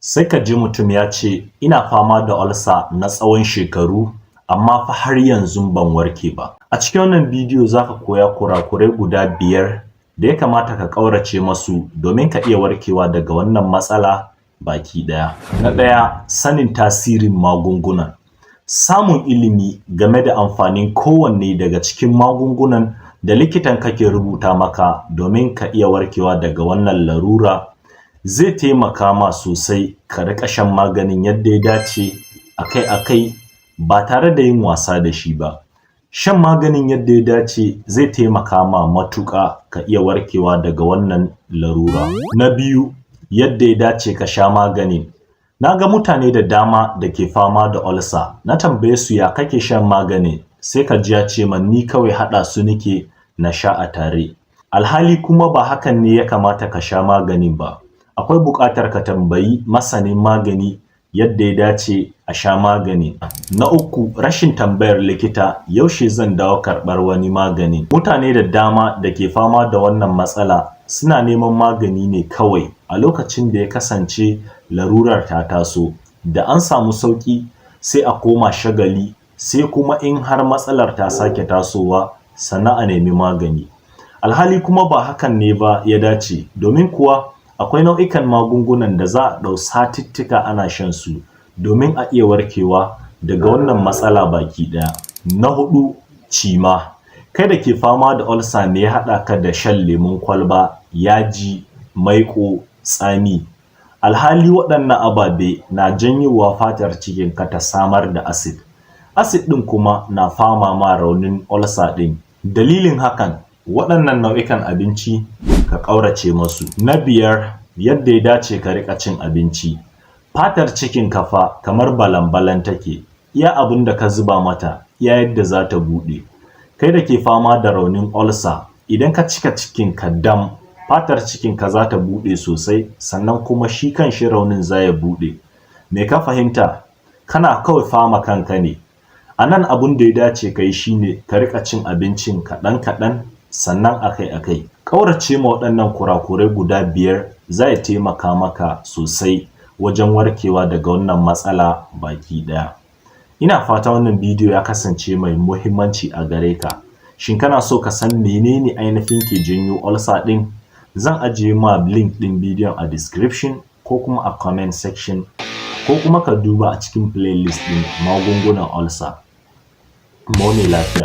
Sai ka ji mutum ya ce, "Ina fama da ulcer na tsawon shekaru, amma fa har yanzu ban warke ba." A cikin wannan bidiyo za ka koya kurakurai guda 5 da ya kamata ka ƙaurace masu domin ka iya warkewa daga wannan matsala baki ɗaya. Na ɗaya, sanin tasirin magunguna. Samun ilimi game da amfanin kowanne daga cikin magungunan da likitanka ke rubuta maka domin ka iya warkewa daga wannan larura zai taimaka ma sosai ka riƙa shan maganin yadda ya dace, akai-akai, ba tare da yin wasa da shi ba. Shan maganin yadda ya dace zai taimaka ma matuƙa ka iya warkewa daga wannan larura. Na biyu, yadda ya dace ka sha maganin. Na ga mutane da dama da ke fama da ulcer, na tambaye su, "Ya kake shan maganin?" Sai ka ji ya ce man, "Ni kawai haɗa su nake na sha a tare." Alhali kuma ba hakan ne ya kamata ka sha maganin ba. Akwai buƙatar ka tambayi masanin magani yadda ya dace a sha magani. Na uku, rashin tambayar likita yaushe zan dawo karɓar wani maganin. Mutane da dama da ke fama da wannan matsala suna neman magani ne kawai a lokacin da ya kasance larurar ta taso. Da an samu sauƙi sai a koma shagali, sai kuma in har matsalar ta sake tasowa sannan a nemi magani. Alhali kuma ba hakan ne ba ya dace, domin kuwa akwai nau'ikan magungunan da za a ɗau satittika ana shan su domin a iya warkewa daga wannan matsala baki ɗaya. Na huɗu, cima. Kai da ke fama da ulcer, me ya haɗa ka da shan lemun kwalba, yaji, maiƙo, tsami? Alhali waɗannan ababe na janyowa fatar cikinka ta samar da acid. Acid ɗin kuma na fama ma raunin ulcer ɗin. Dalilin hakan, waɗannan nau'ikan abinci ka ƙaurace masu. Na biyar, yadda ya dace ka riƙa cin abinci. Fatar cikinka fa kamar balan-balan take, iya abin da ka zuba mata iya yadda za ta buɗe. Kai da ke fama da raunin ulcer, idan ka cika cikinka dam, fatar cikinka za ta buɗe sosai, sannan kuma shi kanshi raunin za ya buɗe. Me ka fahimta? Kana kawai fama kanka ne. A nan abin da ya dace ka yi shi ne ka riƙa cin abincin kaɗan-kaɗan, sannan akai-akai. Ƙaurace ma waɗannan kurakurai guda 5 zai taimaka maka sosai wajen warkewa daga wannan matsala baki ɗaya. Ina fata wannan bidiyo ya kasance mai muhimmanci a gare ka. Shin kana so ka san menene ainihin ke janyo ulcer ɗin? Zan ajiye ma link ɗin bidiyon a description ko kuma a comment section, ko kuma ka duba a cikin playlist ɗin magungunan ulcer. Mu wuni lafiya.